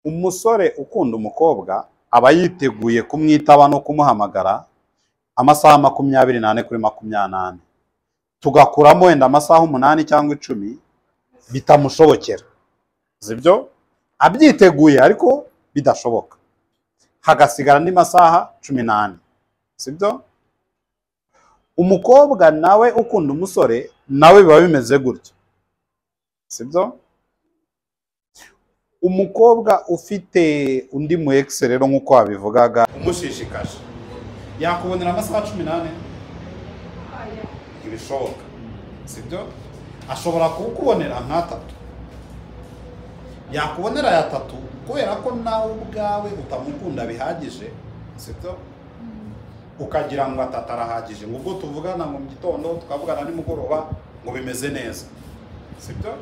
Umusore ukunda umukobwa aba yiteguye kumwitaba no kumuhamagara amasaha 24 kuri 24, tugakuramo wenda amasaha 8 cyangwa 10 bitamushobokera, sibyo? Abyiteguye ariko bidashoboka, hagasigara andi masaha 14, sibyo? Umukobwa nawe ukunda umusore nawe biba bimeze gutyo, sibyo? Umukobwa ufite undi mu ex rero nk'uko wabivugaga umushishikaje yakubonera amasaha 14? Ntibishoboka, sibyo? Ashobora kukubonera nk'atatu, yakubonera aya 3 kubera ko nawe ubwawe utamukunda bihagije, sibyo? Ukagira ngo atatu arahagije, ngo ubwo tuvugana mu gitondo tukavugana nimugoroba ngo bimeze neza, sibyo?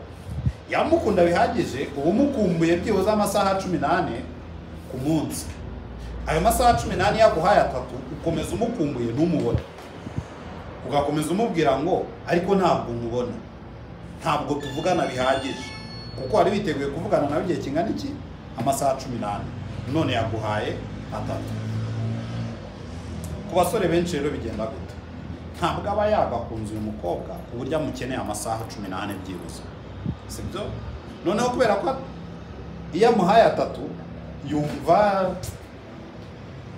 Yamukunda bihagije, uba umukumbuye byibuze amasaha 14 ku munsi. Ayo masaha 14 yaguhaye 3, ukomeza umukumbuye ntumubone, ugakomeza umubwira ngo ariko ntabwo umubona, ntabwo tuvugana bihagije, kuko wari witeguye kuvugana nawe igihe kingana iki? Amasaha 14, none yaguhaye 3. Ku basore benshi rero bigenda gute? Ntabwo aba yagakunze uyu mukobwa ku buryo amukeneye amasaha 14 byibuze, sibyo? Noneho kubera ko iyo amuhaye 3 yumva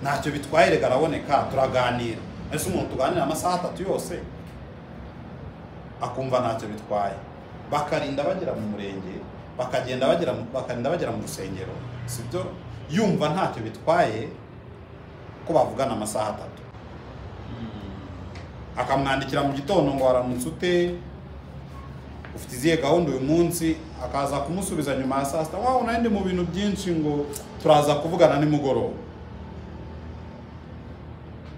ntacyo bitwaye, reka araboneka turaganira. Ese umuntu tuganira amasaha 3 yose akumva ntacyo bitwaye, bakarinda bagera mu murenge, bakagenda bagera, bakarinda bagera mu rusengero, sibyo? Yumva ntacyo bitwaye ko bavugana amasaha 3. Akamwandikira mu gitondo ngo waramutse ute, ufite izihe gahunda uyu munsi, akaza kumusubiza nyuma ya saa 6, wawe nandi mu bintu byinshi ngo turaza kuvugana nimugoroba.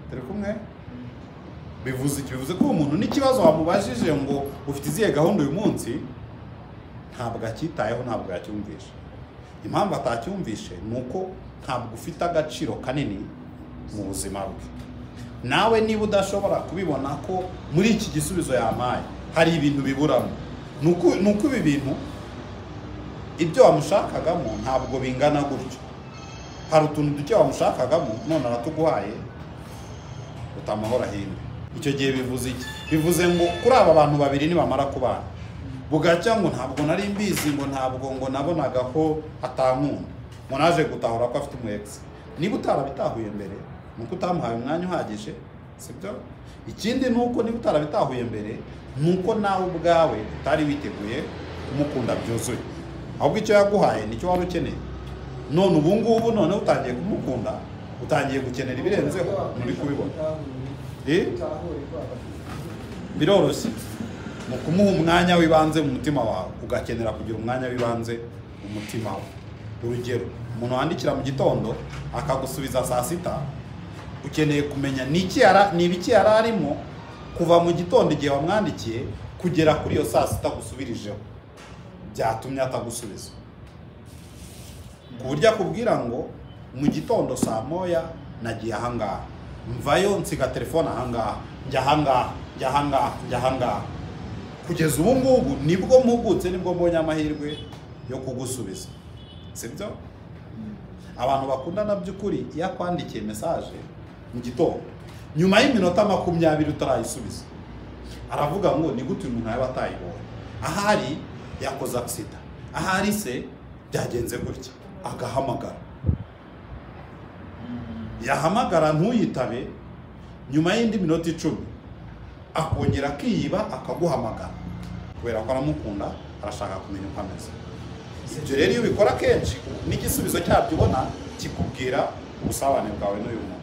Turi kumwe? Bivuze iki? Bivuze ko umuntu n'ikibazo wamubajije ngo ufite izihe gahunda uyu munsi ntabwo akitayeho, ntabwo yacyumvishe. Impamvu atacyumvishe ni uko ntabwo ufite agaciro kanini mu buzima bwe. Nawe niba udashobora kubibona ko muri iki gisubizo yampaye hari ibintu biburamo, nuko ibi bintu ibyo wamushakagamo ntabwo bingana gutyo. Hari utuntu duke wamushakagamo none aratuguhaye utamahora ahimbe. Icyo gihe bivuze iki? Bivuze ngo kuri aba bantu babiri nibamara kubana bugacya ngo ntabwo nari mbizi, ngo ntabwo ngo nabonaga ko atankunda, ngo naje gutahura ko afite umu ex. Niba utarabitahuye mbere nuko utamuhaye umwanya uhagije, sibyo? Ikindi nuko niba utarabitahuye mbere nuko nawe ubwawe utari witeguye kumukunda byuzuye, ahubwo icyo yaguhaye nicyo wari ukeneye. None ubu ngubu none utangiye kumukunda, utangiye gukenera ibirenzeho, muri kubibona. Biroroshye mu kumuha umwanya w'ibanze mu mutima wawe, ugakenera kugira umwanya w'ibanze mu mutima wawe. Urugero, umuntu wandikira mu gitondo akagusubiza saa 6, ukeneye kumenya ni ibiki yari arimo kuva mu gitondo igihe wamwandikiye kugera kuri iyo saa 6 gusubirijeho byatumye atagusubiza, ku buryo akubwira ngo mu gitondo saa 1 nagiye ahangaha, mvayo nsiga telefone ahangaha, njya ahangaha, njya ahangaha, njya ahangaha, kugeza ubu ngubu nibwo mpugutse, nibwo mbonye amahirwe yo kugusubiza, sibyo? Abantu bakundana by'ukuri iyo akwandikiye message mu gitondo nyuma y'iminota 20 utarayisubiza aravuga ngo ni gute umuntu yaba atayibonye, ahari yakoze accident, ahari se byagenze gutya, agahamagara. Yahamagara ntuyitabe, nyuma y'indi minota 10 akongera akiyiba akaguhamagara, kubera ko aramukunda, arashaka kumenya uko ameze. Ibyo rero iyo ubikora kenshi n'igisubizo cyabyo ubona kikubwira ubusabane bwawe n'uyu muntu.